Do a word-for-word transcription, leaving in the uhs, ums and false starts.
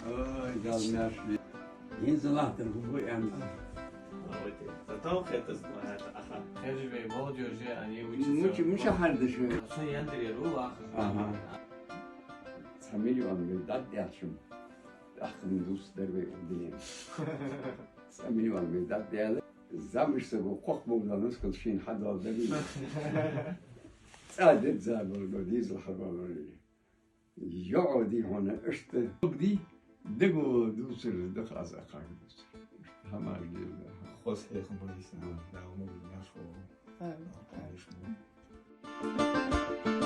Ой, Дала маьрша йойла. ХӀинца латтар хӀу бу аьнна. Зато хетас ма хӀаьта аха. Хержа вай молодёжь а не учится. Мича, мича хьардаш вай? Со яндар яр ву ваха. Аха. Цхьа миллион вай дӀадаьлча, тӀаккха ма дувцадар вай укх дунен. Цхьа миллион вай дӀадаьлча, замаш саго кхокх бовдал нускал шийна хьадоаладари. ЦӀа деза забар го, дезал хьабалари. ЙоӀо дий хьона, иштта. Ди, дего дувцар, даха аз акхарга дувцар. Иштта хӀамаш деза. Хоза хьехам ба, Ӏийса. Мм. Дала мо вина школа. Амин. Амин.